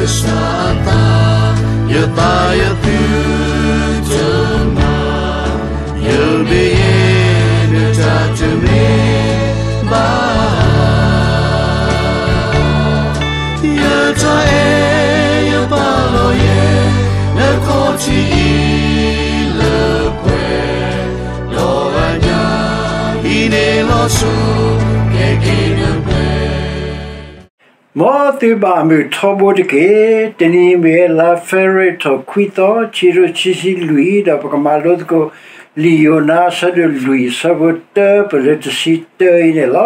ကစၢ်အသး, ယသးယသုတမၤ, ယဘ့ၣ်ယဲနတၢ်တမ့ၢ်ဘၣ်. ယတၢ်အဲၣ်ယပာ်လီၤယဲ, နခီၣ်ထံးအံၤလၢပှဲၤ, ဒီးအညၣ်ဟံးန့ၢ်လီၤဆူ, ကဲက့ၤနပှဲၤ မ်သုဘၣ်မုာ်ထီဘိတက့ၢ်. တနံၤအံၤမ့ၢ်ဝဲလါဖ့ၤဘြူၤအါရံၤထီၣ်ခွံသီ, ခံကထိခံဆံလွံၢ်, ဒီးပကမၤလိသကိး လံာ်ယိၤနါအဆၢဒိၣ်လွံၢ် အဆၢဖိတၢပလၢတဆံတၢအံၤန့ၣ်လီၤ.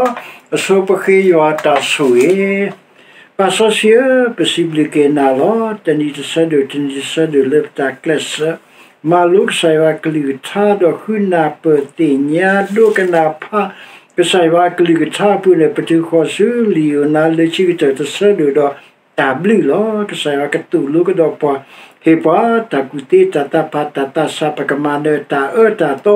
အဆိပဃ့ယွၤအတၢ်ဆိၣ်ဂ့ၤ ပၢ်စီဆှံဧၢ, ပစံးဘျုးက့ၤနၤလီၤ. တနံၤတဆၢဒိၣ်တနံၤတဆၢဒိၣ်လၢပတၢ်ကျဲးစၢး မၤလိကစၢ်ယွၤအကလုၢ်ကထါ ဒီးဃုနၢ်ပၢၢ်သ့ၣ်ညါဒိကနၣ်ဖး ကစၢ်ယွၤအကလုၢ်ကထါအပူၤန့ၣ် ပတုၤဃီၤဆူလံာ်ယိၤနါလၢခံကတၢၢ်တဆၢဒိၣ်ဒီးတၢ်ဘျုးလီၤ. ကစၢ်ယွၤကသိၣ်လိကဒီးပှၤ, ဟ့ၣ်ပှၤတၢ်ကူၣ်သ့တၢ်သးဖးတၢ်သးစၢ် ပကမၤနၢၤတၢ်အၢတၢ်သီ,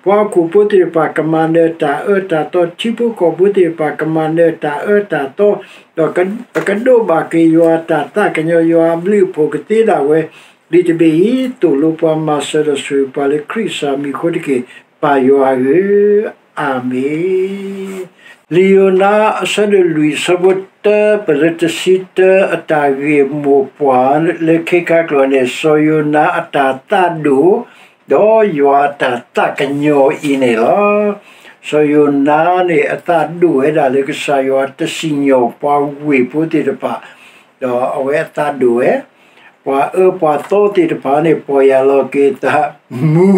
ပှၤဟီၣ်ခိၣ်ဖိသ့ၣ်တဖၣ်ကမၤနၢၤတၢ်အၢတၢ်သီ, ထံဖိကီၢ်ဖိသ့ၣ်တဖၣ်ကမၤနၢၤတၢ်အၢတၢ်သီ, ဒီးပကဒိးဘၣ်က့ၤယွၤအတၢ်သးကညီၤ ယွၤအဘျုးအဖှိၣ်ကသ့ဒၣ်ဝဲ ဒ်တဘ့ၣ်အံၤ သိၣ်လိပှၤမၤစၢၤဒီးဆိၣ်ဂ့ၤပှၤလၢခရံာ်ကစၢ်မံၤအဃိတက့ၢ်, ပၢ်ယွၤဧၢ, အၤမ့ၣ်. လံာ်ယိၤနါအဆၢဒိၣ်လွံၢ် အဆၢဖိတၢပလၢတဆံတၢအတၢ်ဂ့ၢ်မိၢ်ပှၢ်လၢခံခါကျိၤန့ၣ် စီၤယိၤနါအတၢ်သးဒိၣ် ဒီးယွၤအတၢ်သးကညီၤအံၤန့ၣ်လီၤ. စီၤယိၤနါန့ၣ် အသးဒိၣ်ဝဲဒၣ်လၢကစၢ်ယွၤတစံၣ်ညီၣ်ပှၤဝ့ၢ်ဖိသ့ၣ်တဖၣ်, ဒီးအဝဲအသးဒိၣ်ဝဲ ပှၤအၢပှၤသီသ့ၣ်တဖၣ်န့ၣ် ပီၢ်ယၢ်လီၤက့ၤအသးမူ,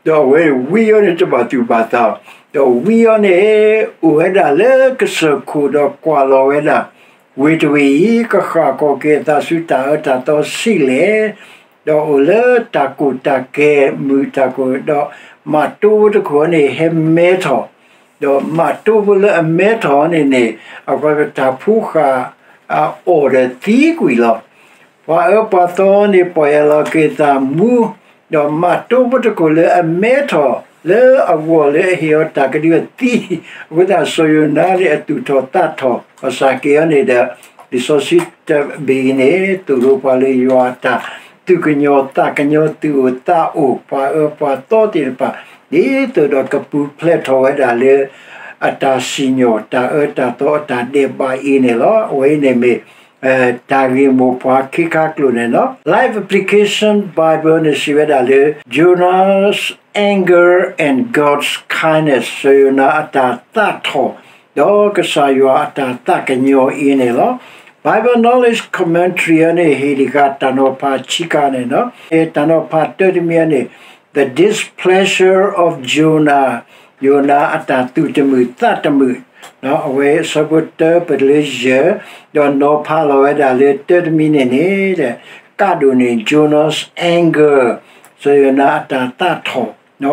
ဒီးအဝဲဝံအီၤန့ၣ်တဘၣ်သူၣ်ဘၣ်သး, ဒီးဝံအီၤန့ၣ် အိၣ်ဝဲဒၣ်လၢကစၢၢ်ခိၣ်ဒီးကွၢ်လီၤဝဲဒၣ် ဝ့ၢ်တဝ့ၢ်အံၤ ကဃၣ်ကီၢ်က့ၤအသးဆူတၢ်အၢတၢ်သီဆံးလဲၣ်, ဒီးအိၣ်လၢတၢ်ကိၢ်တၢ်ကဲၤမုာ်တၢ်ကိၢ်, ဒီးမးတိဖိတခိၣ်န့ၣ် ဟဲမဲထီၣ်, ဒီးမးတိဖိလၢအမဲထီၣ်န့ၣ်န့ၣ် အဝဲတၢ်ဖှူဃာ်အအီၣ်ဒီးသံကွံာ်လီၤ. ပှၤအၢပှၤသီန့ၣ် ပီၢ်ယၢ်လီၤက့ၤအသးမူ, ဒီးမးတိဖိတခိၣ်လၢအမဲထီၣ်လၢအဂီၢ်လၢအဟ့ၣ်အီၤတၢ်ကဒုအသံ, အဃိသတးစီၤယိၤနါန့ၣ်အသူၣ်ထီၣ်သးထီၣ် ဘၣ်ဆၣ်က့ၤအီၤန့ၣ်ဒီး လံာ်စီဆှံတဘ့ၣ်အံၤန့ၣ် သိၣ်လိပှၤလၢယွၤအတၢ်သူၣ်ကညီၤသးကညီၤ သူၣ်အိၣ်သးအိၣ် ပှၤအၢပှၤသီသ့ၣ်တဖၣ် ဒ်သိးဒီးကပူၤဖျဲးထီၣ်ဝဲဒၣ်လၢ အတၢ်စံၣ်ညီၣ်တၢ်အၢတၢ်သီအတၢ်ဒဲးဘးအံၤန့ၣ်လီၤ. အဝဲအံၤန့ၣ်မ့ၢ် တၢ်ဂ့ၢ်မိၢ်ပှၢ်ခံခါကျိၤန့ၣ်လီၤ. Life Application Bible န့ၣ်စံးဝဲဒၣ်လၢ Jonah's anger and God's kindness စီၤယိၤနါအတၢ်သးထီၣ် ဒီးကစၢ်ယွၤအတၢ်သးကညီၤအံၤန့ၣ်လီၤ. Bible Knowledge Commentary အန့ၣ် ဟ့ၣ်တဂၤတၢ်နီၤဖးဆံးခါန့ၣ်လီၤ. တၢ်နီၤဖးတၢတမံၤအန့ၣ် The Displeasure of Jonah ယိၤနါအတၢ်သူၣ်တမုာ်သးတမုာ်, အဝဲအဆၢဖိတၢပတလၢယဲၢ်, ဒီးနီၤဖးလီၤဝဲဒၣ်လၢတၢတမံၤန့ၣ်န့ၣ် ကးဒိၣ်န့ၣ် Jonah's anger စီၤယိၤနါအတၢ်သးထီၣ်,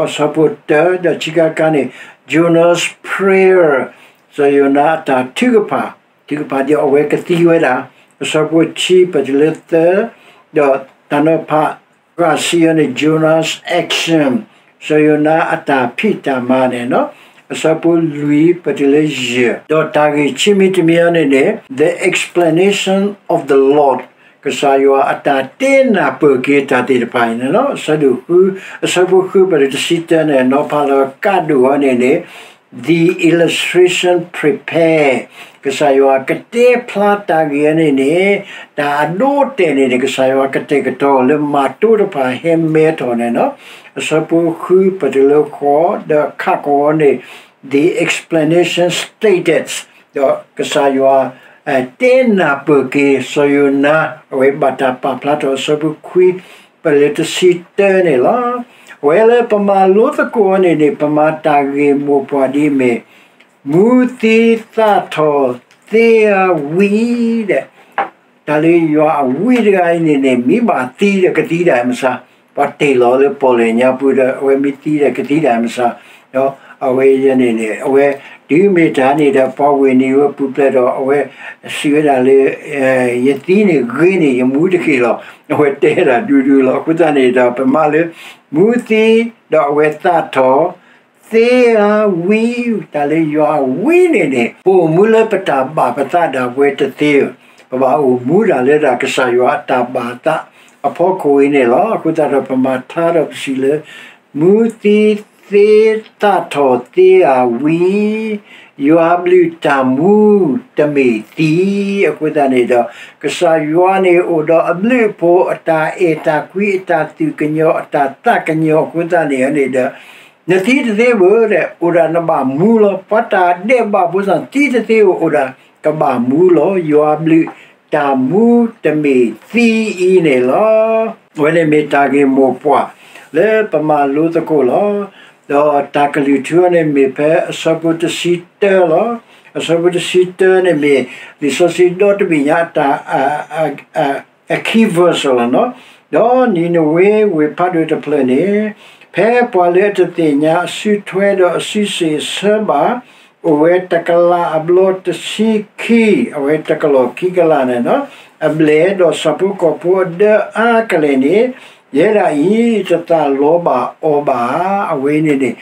အဆၢဖိတၢဒီးဆံးခါခါန့ၣ် Jonah's prayer စီၤယိၤနါအတၢ်ထုကဖၣ်, ထုကဖၣ်ဒီးအဝဲကသံဝဲဒၣ်, အဆၢဖိဆံပတလၢသၢ, ဒီးတၢ်နီၤဖး ဃၣ်စံးအီၤန့ၣ် Jonah's action စီၤယိၤနါအတၢ်ဖံးတၢ်မၤန့ၣ်လီၤ. အဆၢဖိလွံၢ်ပတုၤလၢယဲၢ်, ဒီးတၢ်ဂ့ၢ်ခံမံၤတမံၤအံၤန့ၣ်န့ၣ် The explanation of the Lord ကစၢ်ယွၤအတၢ်တဲနၢ်ပၢၢ်က့ၤတၢ်သ့ၣ်တဖၣ်အံၤန့ၣ်လီၤ. အဆၢဒိၣ်ဃု, အဆၢဖိဃုပတုၤတဆံတၢန့ၣ် နီၤဖးလီၤကးဒိၣ်အီၤန့ၣ်န့ၣ် The illustration prepare ကစၢ်ယွၤကတဲဖျါတၢ်ဂ့ၢ်အံၤန့ၣ်န့ၣ် တၢ်အဒိအတဲာ်န့ၣ်န့ၣ် ကစၢ်ယွၤကတဲာ်ကတီၤလၢမးတိတဖၣ်ဟဲမဲထီၣ်န့ၣ်လီၤ. အဆၢဖိဃုပတုၤလၢဃိး ဒီးခးကီၤအီၤန့ၣ် The explanation stated ဒီးကစၢ်ယွၤ တဲနၢ်ပၢၢ်က့ၤစီၤယိၤနါ အဝဲဘၣ်တၢ်ပာ်ဖျါထီၣ်အဆၢဖိခွံ ပတုၤလၢတဆံတၢန့ၣ်လီၤ. အဝဲလၢပမၤလိသကိးအီၤန့ၣ်န့ၣ် ပမၤတၢ်ဂ့ၢ်မိၢ်ပှၢ်ဒ်အမ့ၢ် မူသံသးထီၣ်သ့အဝံဒီး တၢ်လၢယွၤအဝံတဂၤအံၤန့ၣ်န့ၣ် မ့ၢ်ဘၣ်သံဒီးကသံဒၣ်မစါ, ပှၤတ့ၢ်လီၤလၢပီၣ်လဲၣ်ညါပူၤဒီး အဝဲမ့ၢ်သံဒီးကသံဒၣ်မစါ, ဒီးအဝဲန့ၣ်န့ၣ် အဝဲတုၤမ့ၢ်တၢ်န့ၣ်ဒီး ပှၤဝ့ၢ်န့ၣ်ဝဲပူၤဖျဲးဒီး အဝဲစံးဝဲဒၣ်လၢ ယသံန့ၣ်ဂ့ၤန့ၢ်ယမူတက့ၢ်လီၤ. အဝဲတဲဒၣ်ဒူဒူလီၤ. အဃိသတးန့ၣ်ဒီး ပမၤလၢ မူသံ ဒီးအဝဲသးထီၣ် သ့အဝံ, တၢ်လၢယွၤအဝံန့ၣ်န့ၣ် ပအိၣ်မူလၢပတၢ်ဘၣ်ပသးဒၣ်ဝဲတသ့ဧိၤ, ပ ပဘၣ်အိၣ်မူဒၣ်လၢဒၣ်ကစၢ်ယွၤအတၢ်ဘၣ်အသးအဖီခိၣ်အံၤန့ၣ်လီၤ. အဃိသတးဒီးပမၤထါဒီးပစံးလၢ မူသံသ့သၣ်ထီၣ်သ့ဧါဝံ, ယွၤအဘျုးတၢ်မူတမ့ၢ်သံ, အဃိသတးန့ၣ်ဒီး ကစၢ်ယွၤန့ၣ်အိၣ်ဒီးအဘျုးအဖှိၣ် အတၢ်အဲၣ်တၢ်ကွံ အတၢ်သူၣ်ကညီၤ အတၢ်သးကညီၤအဃိသတးန့ၣ်န့ၣ်ဒီး နသံတသ့ဧါ, အိၣ်ဒၣ်နဘၣ်မူလီၤ. ပှၤတၢ်ဒဲးဘးဖိသ့ၣ်သံတသ့ဧါ, အိၣ်ဒၣ်ကဘၣ်မူလီၤ. ယွၤအဘျုးတၢ်မူတမ့ၢ်သံအံၤန့ၣ်လီၤ. အဝဲန့ၣ်မ့ၢ်တၢ်ဂ့ၢ်မိၢ်ပှၢ်လၢပမၤလိသကိးလီၤ. ဒီးတၢ်ကလုၢ်ထူန့ၣ်မ့ၢ်ဖဲအဆၢဖိတဆံတၢလီၤ. အဆၢဖိတဆံတၢန့ၣ်မ့ၢ် လံာ်စီဆှံဒီတဘ့ၣ်ညါအတၢ် အ key verse လီၤ. ဒီးနံၤနဝ့ဝ့ၢ်ဖးဒိၣ်တဖျၢၣ်န့ၣ် ဖဲပှၤလၢအတသ့ၣ်ညါအစုထွဲဒီးအစုစ့ၣ်အဆၢဘၣ် အိၣ်ဝဲတကလးအဘျီတဆံခံ, အဝဲတကလီၢ်ခံကလးန့ၣ်လီၤ. အဘျဲၣ်ဒီးဆၣ်ဖိကီၢ်ဖိအဒၢအါကလဲာ်န့ၣ် ယဲဒၣ်အံၤတသးလီၤဘၣ်အီၤဘၣ်. အဝဲန့ၣ်န့ၣ်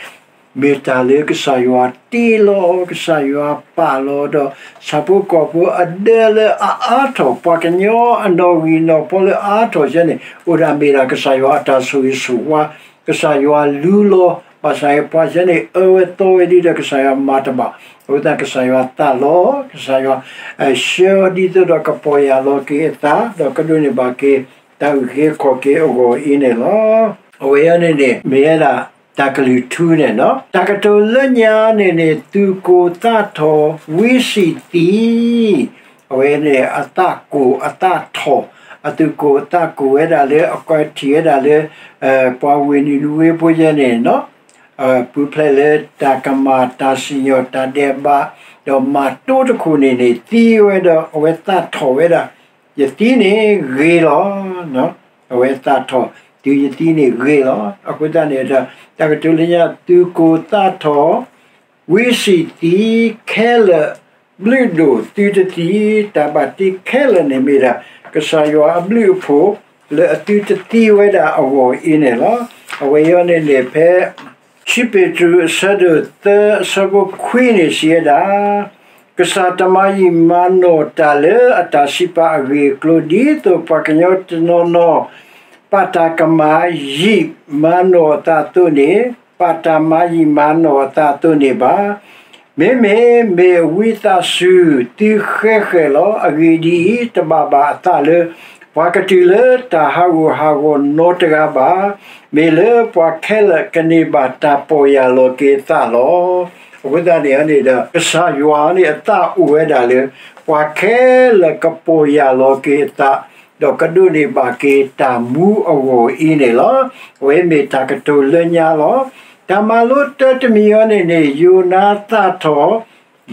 မ့ၢ်တၢ်လၢကစၢ်ယွၤတ့လီၤ, ကစၢ်ယွၤပာ်လီၤဒီး ဆၣ်ဖိကီၢ်ဖိအဒၢလၢအအါထီၣ် ပှၤကညီအနီၣ်ဂံၢ်နီၣ်ဖိလၢအအါထီၣ်ယဲန့ၣ် အိၣ်ဒၣ်မ့ၢ်ဒၣ်ကစၢ်ယွၤအတၢ်ဆိၣ်ဂ့ၤဆိၣ်ဝါ, ကစၢ်ယွၤလူလီၤ, ဘၣ်ဆၣ်ပှၤယဲန့ၣ် အၢဝဲသီဝဲဒ်ဒီးကစၢ်ယွၤမၤတဘၣ်, အဃိသတးကစၢ်ယွၤသးလီၤ, ကစၢ်ယွၤ ဆှၢအီၤဒ်သိးဒီးကပီၢ်ယၢ်လီၤက့ၤအသး ဒီးကဒိးန့ၢ်ဘၣ်က့ၤ တၢ်အုၣ်က့ၤခီၣ်က့ၤအဂီၢ်အံၤန့ၣ်လီၤ. အဝဲအံၤန့ၣ်န့ၣ် မ့ၢ်ဝဲဒၣ်တၢ်ကလုၢ်ထူန့ၣ်လီၤ. တၢ်ကတိၤလၢညါန့ၣ်န့ၣ် သူၣ်ကိၢ်သးထီၣ် ဝံစံၣ်သံ အဝဲန့ၣ်အသးကိၢ်အသးထီၣ်, အသူၣ်ကိၢ်အသးကိၢ်ဝဲဒၣ်လၢ အကွၢ်ထံၣ်ဝဲဒၣ်လၢ ပှၤဝ့ၢ်နံၤနဝ့ဖိယဲန့ၣ်လီၤ. ပူၤဖျဲးလၢတၢ်ကမၣ်တၢ်စံၣ်ညီၣ်တၢ်ဒဲးဘး ဒီးမၤတိတခိၣ်န့ၣ်န့ၣ် သံဝဲဒီး အဝဲသးထီၣ်ဝဲဒၣ် ယသံန့ၣ်ဂ့ၤလီၤ. အဝဲသးထီၣ် တုၤယသံန့ၣ်ဂ့ၤလီၤ. အဃိသတးန့ၣ်ဒီး တၢ်ကတိၤလၢညါ သူၣ်ကိၢ်သးထီၣ် ဝံစံၣ်သံ ခဲလၢာ်ဘျုးဒိၣ်သုတသံ, တၢ်ဘၣ်တ့ခဲလၢာ်န့ၣ်မ့ၢ်ဒၣ် ကစၢ်ယွၤအဘျုးအဖှိၣ် လၢအသုတသံဝဲဒၣ်အဂီၢ်အံၤန့ၣ်လီၤ. အဝဲအံၤန့ၣ်န့ၣ် ဖဲ ခံပ့းတရူးအဆၢဒိၣ်သၢအဆၢဖိခွံန့ၣ်စံးဝဲဒၣ်, ကစၢ်တမၤယံာ်မၤနီၢ်တၢ်လၢအတၢ်စံးပာ်အဂ့ၢ်အကျိၤ ဒ်သိးပှၤကညီတနီၤနီၤ ဘၣ်တၢ်ကမၤယံာ်မၤနီၢ်အသးအသိးန့ၣ်, ဘၣ်တၢ်မၤယံာ်မၤနီၢ်အသးအသိးန့ၣ်ဘၣ်. မ့မ့ၢ်မ့ၢ်အဝံသးစူၤသုဃဲဃဲလီၤ. အဂ့ၢ်ဒ်အံၤ, တဘၣ်ဘၣ်အသးလၢ ပှၤကတုၤလၢတၢ်ဟးဂူာ်ဟးဂီၤနီတဂၤဘၣ်. မ့ၢ်လၢပှၤခဲလၢာ်ကန့ၢ်ဘၣ်တၢ်ပီၢ်ယၢ်လီၤက့ၤအသးလီၤ. အဃိသတးန့ၣ်န့ၣ်ဒီး ကစၢ်ယွၤန့ၣ်အသးအိၣ်ဝဲဒၣ်လၢ ပှၤခဲလၢာ်ကပီၢ်ယၢ်လီၤက့ၤအသး ဒီးကဒိးန့ၢ်ဘၣ်က့ၤတၢ်မူအဂီၢ်အံၤန့ၣ်လီၤ. အဝဲမ့ၢ်တၢ်ကတိၤလၢညါလီၤ. တၢ်မၤလိတၢတမံၤအံၤန့ၣ်န့ၣ် ယိၤနါသးထီၣ်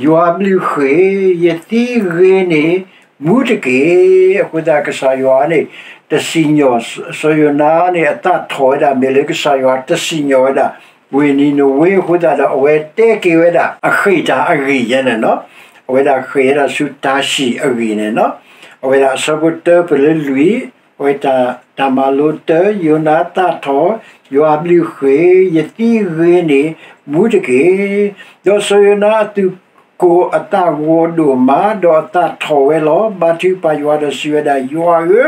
ယွၤဘျုးဃ့ၢ်, ယသံဂ့ၤန့ၣ် မူတက့ၢ်. အဃိသတးကစၢ်ယွၤန့ၣ် တစံၣ်ညီၣ် စီၤယိၤနါန့ၣ် အသးထီၣ်ဝဲဒၣ် မ့ၢ်လၢကစၢ်ယွၤတစံၣ်ညီၣ်ဝဲဒၣ် ဝ့ၢ်နံၤနဝ့အဃိသတးဒီး အဝဲတဲက့ၤဝဲဒၣ် အဃ့ၢ်တၢ်အဂ့ၢ်ယဲန့ၣ်လီၤ. အဝဲဒၣ်ဃ့ၢ်ဝဲဒၣ်ဆူတၢ်စံၣ်အဂ့ၢ်န့ၣ်လီၤ. အဝဲဒၣ်အဆၢဖိတၢပၢၢ်လၢလွံၢ်, အဝဲတၢ်မၤလိတၢ ယိၤနါသးထီၣ် ယွၤဘျုးဃ့ၢ်, ယသံဂ့ၤန့ၣ် မူတက့ၢ်. ဒီးစီၤယိၤနါအသူၣ်ကိၢ်အသးဂီၤဒိၣ်မး, ဒီးအသးထီၣ်ဝဲလီၤ. ဘါထုကဖၣ်ယွၤဒီးစံးဝဲဒၣ်, ယွၤဧၢ,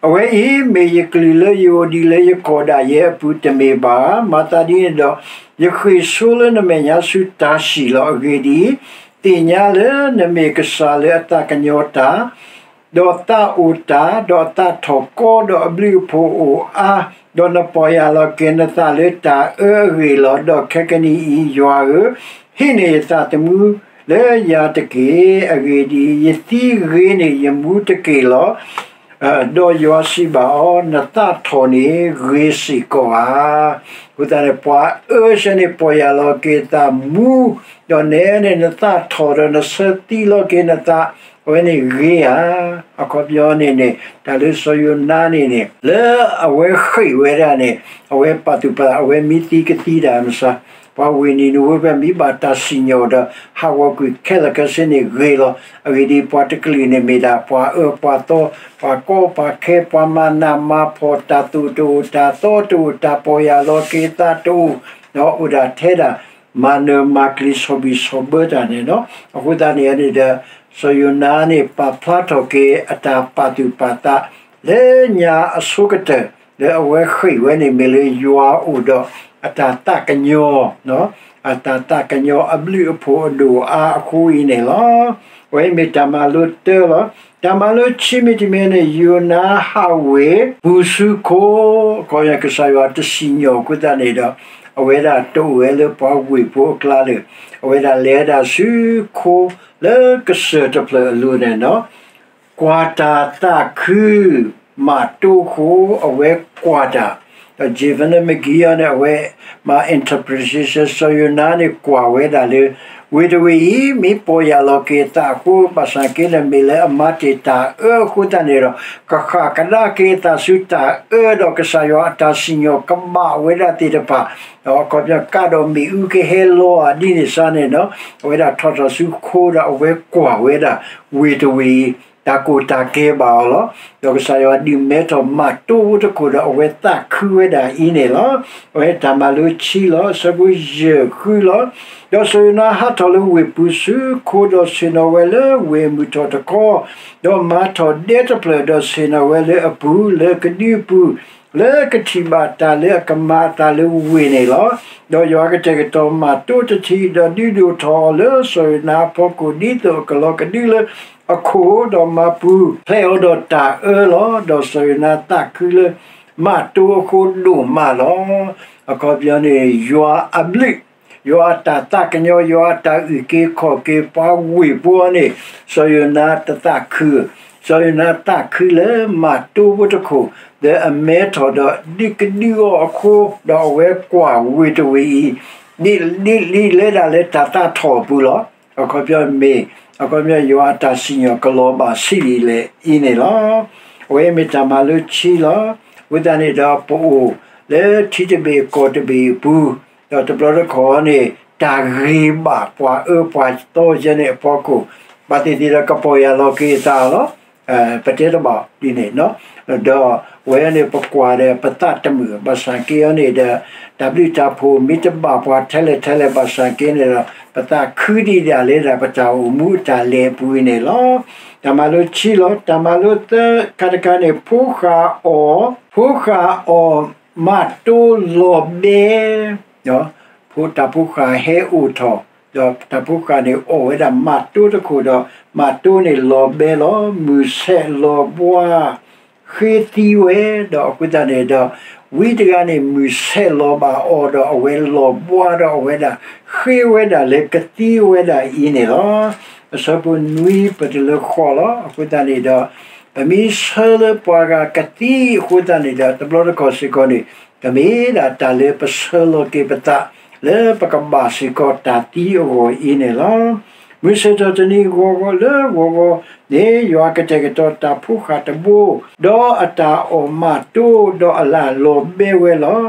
အဝဲအံၤမ့ၢ်ယကလုၢ်လၢယအိၣ်ဒံးလၢယကီၢ်ဒၣ်ယဲအပူၤတမ့ၢ်ဘၣ်ဧါ. မၤသးဒ်န့ၣ်ဒီး ယဃ့ၢ်ဆိလၢနမဲာ်ညါဆူတၢ်စံၣ်လီၤ. အဂ့ၢ်ဒ်အံၤ, သ့ၣ်ညါလၢနမ့ၢ်ကစၢ်လၢအသးကညီၤတၢ် ဒီးသးအိၣ်တၢ်, ဒီးအသးထီၣ်ကီ, ဒီးအဘျုးအဖှိၣ်အိၣ်အါ, ဒီးနပီၢ်ယၢ်လီၤက့ၤနသးလၢတၢ်အၢအဂ့ၢ်လီၤ. ဒီးခဲကနံၣ်အံၤ ယွၤဧၢ, ဟံးန့ၢ်ယသးသမူလၢယၤတက့ၢ်. အဂ့ၢ်ဒ်အံၤ, ယသံဂ့ၤန့ၢ်ယမူတက့ၢ်လီၤ. ဒီးယွၤစံးဘၣ်အီၤ, နသးထီၣ်န့ၣ် ဂ့ၤစ့ၢ်ကီးဧါ. အဃိသတးန့ၣ် ပှၤအၢစဲန့ၣ် ပီၢ်ယၢ်လီၤက့ၤသးမူ, ဒီးနဲန့ၣ် နသးထီၣ်ဒီးနဆၢသံလီၤက့ၤနသး အဝဲန့ၣ်ဂ့ၤဧါ. အခီပညီန့ၣ်န့ၣ် တၢ်လၢစီၤယိၤနါန့ၣ်န့ၣ် လၢအဝဲဃ့ၢ်ဝဲဒၣ်န့ၣ် အဝဲပာ်သူၣ်ပာ်သး အဝဲမ့ၢ်သံကသံတၢ်မစါ ပှၤဝ့ၢ်နံၤနဝ့ဖဲမ့ၢ်ဘၣ်တၢ်စံၣ်ညီၣ်ဒီး ဟးဂီၤကွံာ်ခဲလၢာ်ခဲဆ့န့ၣ်ဂ့ၤလီၤ. အဂ့ၢ်ဒ်အံၤ ပှၤတကလုာ်န့ၣ်မ့ၢ်ဒၣ် ပှၤအၢပှၤသီ, ပှၤကီပှၤခဲ, ပှၤမၤနးမၤဖှီၣ်, တၢ်သိၣ်တအိၣ်, တၢ်သီတအိၣ်, တၢ်ပီၢ်ယၢ်လီၤက့ၤသးတအိၣ်, ဒီးအိၣ်ဒၣ်ထဲဒၣ် မၤနၢၤမၤကျံၤ ဆီၣ်ဘံၣ်ဆီၣ်ဘၢတၢ်န့ၣ်လီၤ. အဃိသတးန့ၣ်န့ၣ်ဒီး စီၤယိၤနါန့ၣ် ပာ်ဖျါထီၣ်က့ၤအတၢ်ပာ်သူၣ်ပာ်သး လၢညါအဆိကတၢၢ် လၢအဝဲဃ့ၢ်ဝဲန့ၣ် မ့ၢ်လၢယွၤအိၣ်ဒီးအတၢ်သးကညီၤ အတၢ်သးကညီၤအဘျုးအဖှိၣ်အဒိၣ်အါအဃိအံၤန့ၣ်လီၤ. အဝဲအံၤမ့ၢ်တၢ်မၤလိတၢလီၤ. တၢ်မၤလိဆံမံၤတမံၤန့ၣ် ယိၤနါဟးဝ့ၢ်ပူၤဆူခိ, အခီပညီ ကစၢ်ယွၤတစံၣ်ညီၣ်အဃိသတးန့ၣ်ဒီး အဝဲဒၣ်တအိၣ်ဝဲလၢပှၤဝ့ၢ်ဖိအကျါလၢၤ, အဝဲဒၣ်လဲၤဒၣ်ဆူခိ လၢကစၢၢ်တဖျၢၣ်အလိၤန့ၣ်ဒီး ကွၢ်တၢ်သးခု မးတိၢ်အဃိ အဝဲကွၢ်တၢ်, ဒီး James Mc Gee အံၤန့ၣ် အဝဲမၤ interpretation စီၤယိၤနါန့ၣ် ကွၢ်ဝဲဒၣ်လၢ ဝ့ၢ်တဝ့ၢ်အံၤ မ့ၢ်ပီၢ်ယၢ်လီၤက့ၤအသးအဃိ ဘၣ်ဆၣ်က့န့ၣ် မ့ၢ်လၢအမၤတ့ၢ်တၢ်အၢအဃိသတးန့ၣ်ဒီး ကဃၣ်ကဒါက့ၤအသးဆူတၢ်အၢ ဒီးကစၢ်ယွၤအတၢ်စံၣ်ညီၣ်ကဘၣ်ဝဲဒၣ်သ့ၣ်တဖၣ်, ဒီးအခီပညီ ကးဒီးမ့ၣ်အူကဟဲလီၤဧါဒ်န့ၣ်စ့ၢ်န့ၣ်ဒီး အဝဲဒၣ်ထီၣ်ထီၣ်ဆူခိဒီးအဝဲကွၢ်ဝဲဒၣ် ဝ့ၢ်တဝ့ၢ်အံၤ တၢ်ကိၢ်တၢ်ဂီၤဘၣ်အီၤလီၤ. ဒီးကစၢ်ယွၤဒုးမဲထီၣ်မးတိၢ်ဖိတခိၣ်ဒီး အဝဲသးခုဝဲဒၣ်အံၤန့ၣ်လီၤ. အဝဲတၢ်မၤလိဆံလီၤ. အဆၢဖိယဲၢ်ဃုလီၤ. ဒီးစီၤယိၤနါဟးထီၣ်လၢဝ့ၢ်ပူၤဆူခိ ဒီးဆ့ၣ်နီၤဝဲလၢဝ့ၢ်အမုၢ်ထီၣ်တခီ, ဒီးမၤထီၣ်ဒဲတဖျၢၣ်, ဒီးဆ့ၣ်နီၤဝဲလၢအပူၤ လၢကဒုအပူၤ, လၢကထံၣ်ဘၣ်တၢ်လၢအကမၤအသးလၢဝ့ၢ်န့ၣ်လီၤ. ဒီးယွၤကတဲာ်ကတီၤမးတိၢ်တထံၣ်, ဒီးဒုးဒိၣ်ထီၣ်အီၤလၢစီၤယိၤနါအဖီခိၣ် ဒ်သိးအကလီၤကဒုလၢအခိၣ်, ဒီးမၤပူၤဖျဲးအီၤဒီးတၢ်အၢလီၤ. ဒီးစီၤယိၤနါသးခုလၢမးတိၢ်အဃိဒိၣ်မးလီၤ. အခီပညီန့ၣ် ယွၤအဘျုး, ယွၤအတၢ်သးကညီၤ, ယွၤအတၢ်အုၣ်က့ၤခီၣ်က့ၤပှၤဝ့ၢ်ဖိအံၤန့ၣ် စီၤယိၤနါတသးခု, စီၤယိၤနါသးခုလၢမးတိၢ်ဖိတခိၣ် လၢအမဲထီၣ်ဒီးဒုးကဒုအီၤအဃိ, ဒီးအဝဲကွၢ်ဝ့ၢ်တဝ့ၢ်အံၤ ဒ်လဲၣ်ဒ်လဲၣ်ဒၣ်လၢတၢ်သးထီၣ်အပူၤလီၤ. အခီပညီမ့ၢ်, အခီပညီယွၤအတၢ်စံၣ်ညီၣ်ကလီၤဘၣ်ဆံးဒ်လဲၣ်အံၤန့ၣ်လီၤ. အဝဲမ့ၢ်တၢ်မၤလိဆံလီၤ. အဃိသတးန့ၣ်ဒီး ပအိၣ်လၢထံတဘ့ၣ်ကီၢ်တဘ့ၣ်အပူၤ, ဒီးတဘျီတခီၣ်န့ၣ် တၢ်ဂ့ၤဘၣ်ပှၤအၢပှၤသီယဲန့ၣ်အဖီခိၣ်, ဘၣ်သ့ၣ်သ့ၣ်ဒီးကပီၢ်ယၢ်လီၤက့ၤအသးလီၤ. ပတဲတဘၣ်ဒ်န့ၣ်, ဒီးအဝဲန့ၣ်ပကွၢ်ဒီးပသးတမုာ်, ဘၣ်ဆၣ်က့အံၤန့ၣ်ဒီး တၢ်ဘျုးတၢ်ဖှိၣ်မ့ၢ်တဘၣ်ပှၤထဲလဲၣ်ထဲလဲၣ် ဘၣ်ဆၣ်က့န့ၣ်ဒီး ပသးခုဒံးဒၣ်လၢဒၣ်ပတၢ်အိၣ်မူအတၢ်လဲၤအပူၤအံၤန့ၣ်လီၤ. တၢ်မၤလိဆံလီၤ. တၢ်မၤလိသၢခါတခါန့ၣ် ဖိဃၢ်အီၣ်, ဖိဃၢ်အီၣ်မးတိၢ်လီၤဘဲ တၢ်ဖိဃၢ်ဟဲအိၣ်ထီၣ်, ဒီးတၢ်ဖိဃၢ်န့ၣ်အီၣ်ဝဲဒၣ်မးတိၢ်တခိၣ်ဒီး မးတိၢ်န့ၣ်လီၤဘဲလီၤ. မုၢ်ဆဲးလီၤဘှါ ဃ့သံဝဲ, ဒီးအဃိသတးန့ၣ်ဒီး ဝံတဂၤန့ၣ် မုၢ်ဆဲးလီၤဘၣ်အီၤဒီး အဝဲလီၤဘှါဒီးအဝဲဒၣ် ဃ့ဝဲဒၣ်လၢကသံဝဲဒၣ်အံၤန့ၣ်လီၤ. အဆၢဖိနွံပတုၤလၢဃိးလီၤ. အဃိသတးန့ၣ်ဒီး ပမ့ၢ်ဆၢလၢပှၤဂၤကသံအဃိသတးန့ၣ်ဒီး တဘျီတခီၣ်စ့ၢ်ကီးန့ၣ် ကမ့ၢ်ဒၣ်တၢ်လၢပဆၢလီၤက့ၤပသး လၢပကဘၣ်စ့ၢ်ကီးတၢ်သံအဂီၢ်အံၤန့ၣ်လီၤ. မုၢ်ဆ့ၣ်ထီၣ်တနံၤဂီၤဂီၤလၢဂီၤဂီၤန့ၣ် ယွၤကတဲာ်ကတီၤတၢ်ဖိဃၢ်တဘိ, ဒီးအတၢ်အီၣ်မးတိၢ်, ဒီးအလၢ်လီၤဘဲဝဲလီၤ.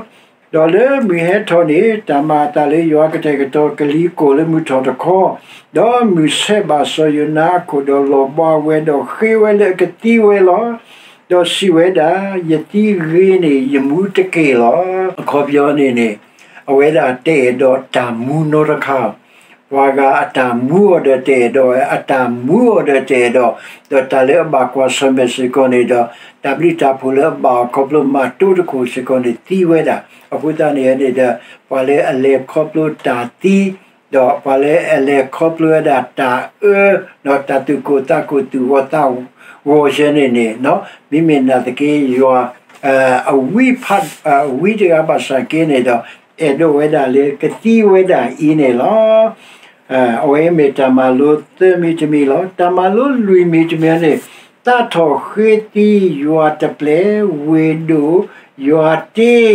ဒီးလၢမုၢ်ဟဲထီၣ်န့ၣ် တၢ်မၤအသးလၢယွၤကတဲာ်ကတီၤကလံၤကိာ်လၢမုၢ်ထီၣ်တခီ, ဒီးမုၢ်ဆဲးဘၣ်စီၤယိၤနါအခိၣ်ဒီးလီၤဘှါဝဲဒီးဃ့ဝဲလၢအကသံဝဲလီၤ. ဒီးစံးဝဲဒၣ်, ယသံဂ့ၤန့ၣ် ယမူတက့ၢ်လီၤ. အခီပညီန့ၣ်န့ၣ် အဝဲဒၣ်တအဲၣ်ဒိးတၢ်မူနီတခါ, ပှၤဂၤအတၢ်မူအီၤဒီးတအဲၣ်ဒိးဝဲ, အတၢ်မူအီၤဒီးတအဲၣ်ဒိး, ဒီးတၢ်လၢအဘၣ်ကွၢ်ဆၢၣ်မဲာ်စ့ၢ်ကီးန့ၣ်ဒီး တၢ်ဘျုးတၢ်ဖှိၣ်လၢအဘၣ်အီၤခီဖျိမးတိၢ်တခိၣ်စ့ၢ်ကီးန့ၣ်သံဝဲဒၣ်. အဃိသတးန့ၣ်န့ၣ်ဒီး ပှၤလၢအလဲၤခီဖျိတၢ်သံ ဒီးပှၤလၢအလဲၤခီဖျိဝဲဒၣ်တၢ်အၢ ဒီးတၢ်သူၣ်ကိၢ်သးဂီၤသူၣ်ဂီၤသးဂီၤယဲန့ၣ်န့ၣ်, မ့မ့ၢ်နာ်သက့ယွၤ အဝံဖး အဝံတဂၤဘၣ်ဆၣ်က့န့ၣ်ဒီး အဲၣ်ဒိးဝဲဒၣ်လၢကသံဝဲဒၣ်အံၤန့ၣ်လီၤ. အဝဲမ့ၢ်တၢ်မၤလိသၢမံၤတမံၤလီၤ. တၢ်မၤလိလွံၢ်မံၤတမံၤန့ၣ် သးထီၣ်ဃ့သံယွၤတပျဲၢ် ဝ့ၢ်ဒိၣ်ယွၤတ့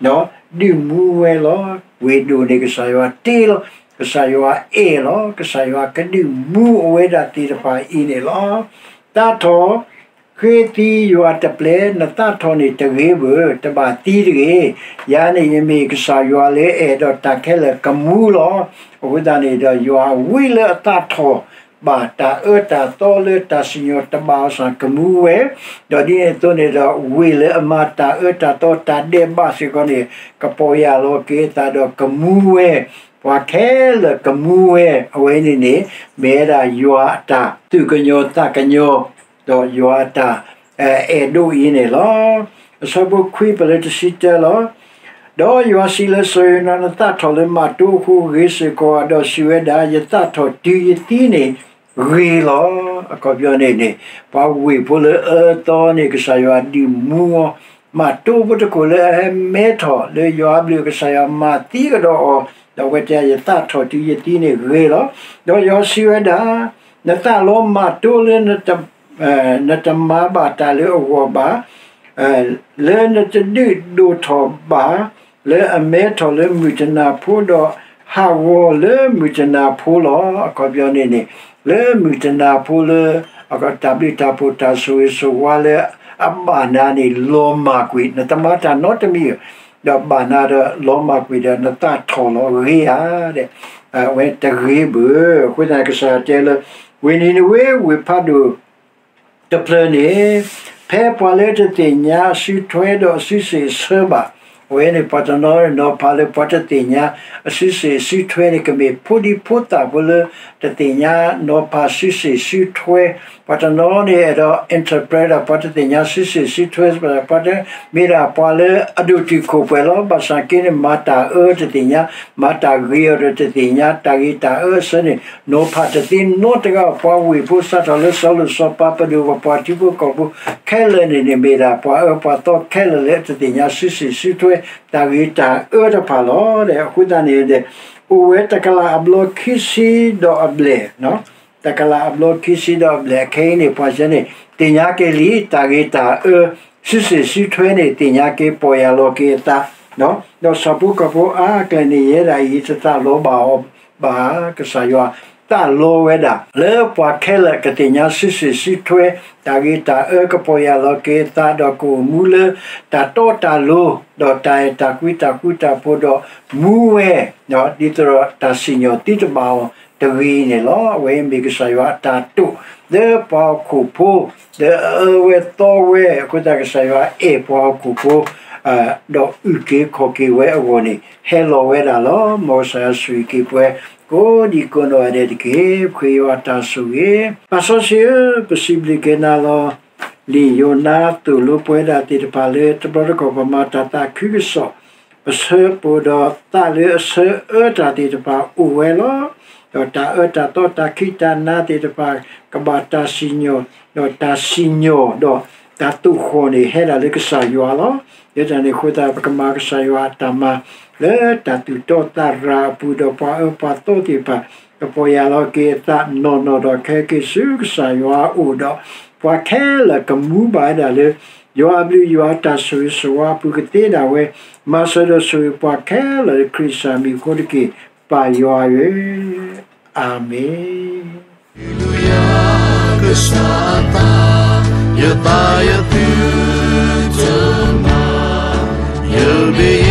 ဒုးမူဝဲလီၤ. ဝ့ၢ်ဒိၣ်န့ၣ် ကစၢ်ယွၤတ့လီၤ. ကစၢ်ယွၤအဲၣ်လီၤ. ကစၢ်ယွၤကဒုးမူအဝဲဒၣ်သ့ၣ်တဖၣ်အံၤန့ၣ်လီၤ. သးထီၣ်ဃ့သံယွၤတပျဲၢ်, နသးထီၣ်န့ၣ်တဂ့ၤဘၣ်, တဘၣ်သံတဂ့ၤ. ယၤန့ၣ်ယမ့ၢ်ကစၢ်ယွၤလၢအဲၣ်ဒိးတၢ်ခဲလၢာ်ကမူလီၤ. အဃိသတးန့ၣ်ဒီး ယွၤဝံလၢအသးထီၣ်ဘၣ်တၢ်အၢတၢ်သီလၢတၢ်စံၣ်ညီၣ်တဘၣ်အီၤစ့ၢ်ကမူဝဲ, ဒီးဒ်န့ၣ်အသိးန့ၣ်ဒီး ဝ့ၢ်လၢအမၤတၢ်အၢတၢ်သီတၢ်ဒဲးဘးစ့ၢ်ကီးန့ၣ် ကပီၢ်ယၢ်လီၤက့ၤအသးဒီးကမူဝဲ, ပှၤခဲလၢာ်ကမူဝဲ, အဝဲန့ၣ်န့ၣ် မ့ၢ်ဝဲဒၣ်ယွၤအတၢ်သူၣ်ကညီၤသးကညီၤ, ဒီးယွၤအတၢ်အဲၣ်ဒိးအံၤန့ၣ်လီၤ. အဆၢဖိခွံ ပလၢတဆံတၢလီၤ. ဒီးယွၤစံးလၢစီၤယိၤနါ, နသးထီၣ်လၢမၤတိအဃိ ဂ့ၤစ့ၢ်ကီးဧါ, ဒီးစံးဝဲဒၣ်, ယသးထီၣ်တုၤယသံန့ၣ်ဂ့ၤလီၤ. အခီပညီန့ၣ်န့ၣ် ပှၤဝ့ၢ်ဖိလၢအအၢအသီန့ၣ် ကစၢ်ယွၤဒုးမူအီၤ, မၤတိဖိတခိၣ်လၢအဟဲမဲထီၣ်လၢယွၤအဘျုး ကစၢ်ယွၤမၤသံကဒီးအီၤ, ဒီးအဝဲတဲ ယသးထီၣ်တုၤယသံန့ၣ်ဂ့ၤလီၤ. ဒီးယွၤစံးဝဲဒၣ်, နသးလီၤမၤတိလၢ နတမၤဘၣ်တၢ်လၢအဂီၢ်ဘၣ်, လၢနတဒုးဒိၣ်ထီၣ်ဘၣ်, လၢအမဲထီၣ်လၢမုၢ်တနၤဖိ, ဒီးဟးဂီၤလၢမုၢ်တနၤဖိလီၤ. အခီပညီန့ၣ်န့ၣ် လၢမုၢ်တနၤဖိလၢ တၢ်ဘျုးတၢ်ဖှိၣ်တၢ်ဆိၣ်ဂ့ၤဆိၣ်ဝါလၢအဘၣ်နၤန့ၣ် လီၤမၢ်ကွံာ်, နတမၤတၢ်နီတမံၤ, ဒီးဘၣ်နၤဒီးလီၤမၢ်ကွံာ်ဒီး နသးထီၣ်လီၤဂ့ၤဧါ, အဝဲတဂ့ၤဘၣ်. အဃိသတးန့ၣ် ကစၢ်ယွၤတဲလၢ ဝ့ၢ်နံၤနဝ့ ဝ့ၢ်ဖးဒိၣ် တဖျၢၣ်န့ၣ် ဖဲပှၤလၢတသ့ၣ်ညါအစုထွဲဒီးအစုစ့ၣ်အဆၢဘၣ်, အဝဲန့ၣ် ပှၤတနီၤနီၤဖးလၢပှၤတသ့ၣ်ညါအစုစ့ၣ်အစုထွဲန့ၣ် ကမ့ၢ်ဖိဒံဖိသၣ်ဖိလၢတသ့ၣ်ညါနီၤဖးစုစ့ၣ်စုထွဲ, ပှၤတနီၤန့ၣ်အဲၣ်ဒိး interpret ဒီးပှၤတသ့ၣ်ညါစုစ့ၣ်စုထွဲ, ပှၤတ မ့ၢ်ဒၣ်ပှၤလၢအဒိၣ်တုာ်ခိၣ်ပှဲၤလီၤ. ဘၣ်ဆၣ်က့န့ၣ် မၤတၢ်အၢတသ့ၣ်ညါ, မၤတၢ်ဂ့ၤအီၤဒီးတသ့ၣ်ညါ, တၢ်ဂ့ၤတၢ်အၢအဆၢန့ၣ် နီၤဖးတသ့နီတဂၤ. ပှၤဝ့ၢ်ဖိစးထီၣ်လၢစီၤလိၤစီၤပၤ ပဒိၣ်ပပှၢ်ထံဖိကီၢ်ဖိခဲလၢာ်န့ၣ်န့ၣ် မ့ၢ်ဒၣ်ပှၤအၢပှၤသီခဲလၢာ်လၢတသ့ၣ်ညါစုစ့ၣ်စုထွဲ တၢ်ဂ့ၤတၢ်အၢတဖၣ်လီၤ. အဃိသတးန့ၣ် အိၣ်ဝဲတကလးအဘျီခံဆံဒီးအဘျဲၣ် တကလးအဘျီခံဆံဒီးအဘျဲၣ် အခဲအံၤန့ၣ် ပှၤစဲန့ၣ် သ့ၣ်ညါက့ၤလံ တၢ်ဂ့ၤတၢ်အၢ စုစ့ၣ်စုထွဲန့ၣ် သ့ၣ်ညါက့ၤ ပီၢ်ယၢ်လီၤက့ၤအသး, ဒီးဆၣ်ဖိကီၢ်ဖိအါအကျဲန့ၣ် ယဲဒၣ်အံၤ တသးလီဘၣ်အီၤဘၣ်. ကစၢ်ယွၤသးလီဝဲဒၣ် လၢပှၤခဲလၢာ်ကသ့ၣ်ညါစုစ့ၣ်စုထွဲ တၢ်ဂ့ၤတၢ်အၢ ကပီၢ်ယၢ်လီၤက့ၤအသး ဒီးကအိၣ်မူလၢတၢ်တီတၢ်လိၤ ဒီးတၢ်အဲၣ်တၢ်ကွံတၢ်ဃူတၢ်ဖိးဒီး မူဝဲ ဒ်သိးဒီးတၢ်စံၣ်ညီၣ်သံတဘၣ်အီၤတဂ့ၤန့ၣ်လီၤ. အဝဲမ့ၢ်ကစၢ်ယွၤအတၢ်တိာ် လၢပှၤဟီၣ်ခိၣ်ဖိ လၢအအၢဝဲသီဝဲအဃိသတး ကစၢ်ယွၤအဲၣ်ပှၤဟီၣ်ခိၣ်ဖိ ဒီးအုၣ်က့ၤခီၣ်က့ၤဝဲအဂီၢ်န့ၣ် ဟဲလီၤဝဲဒၣ်လီၤ. မ်ကစၢ်ယွၤဆိၣ်ဂ့ၤက့ၤပှၤ ကိးဒံကိးနီၢ်ဂၤဒဲးတက့ၢ်. ပဃ့ယွၤအတၢ်ဆိၣ်ဂ့ၤ ပၢ်စီဆှံဧၢ, ပစံးဘျုးက့ၤနၤလီၤ. လံာ်ယိၤနါသိၣ်လိပှၤဒၣ်သ့ၣ်တဖၣ်လၢ တဘျီတခီၣ်ပမၤတၢ်သးခုကစီၣ် ပဆၢပၢၢ်ဒီးသးလၢအဆၢအၢတၢ်သ့ၣ်တဖၣ်အိၣ်ဝဲလီၤ. ဒီးတၢ်အၢတၢ်သီတၢ်ခံးတၢ်နၤသ့ၣ်တဖၣ် ကဘၣ်တၢ်စံၣ်ညီၣ် ဒီးတၢ်စံၣ်ညီၣ်ဒီးတၢ်သိၣ်ဃီၣ်န့ၣ် ဟဲဒၣ်လၢကစၢ်ယွၤလီၤ. လၢတၢ်န့ၣ်အဃိသတး ပကမၤကစၢ်ယွၤအတၢ်မၤ လၢတၢ်သူၣ်တီသးရၤအပူၤဒီးပှၤအၢပှၤသီသ့ၣ်တဖၣ် ကပီၢ်ယၢ်လီၤက့ၤအသးနီၢ်နီၢ်ဒီးခဲက့ၤဆူကစၢ်ယွၤအအိၣ်ဒီး ပှၤခဲလၢာ်ကမူဘၣ်ဝဲဒၣ်လၢ ယွၤအဘျုးယွၤအတၢ်ဆိၣ်ဂ့ၤဆိၣ်ဝါအပူၤကသ့ဒၣ်ဝဲ မၤစၢၤဒီးဆိၣ်ဂ့ၤပှၤခဲလၢာ်လၢခရံာ်ကစၢ်မံၤအဃိတက့ၢ်. ပၢ်ယွၤဧၢ, အၤမ့ၣ်. Hallelujah, ကစၢ်အသး, ယသးယသုတမၤ, ယမ့ၢ်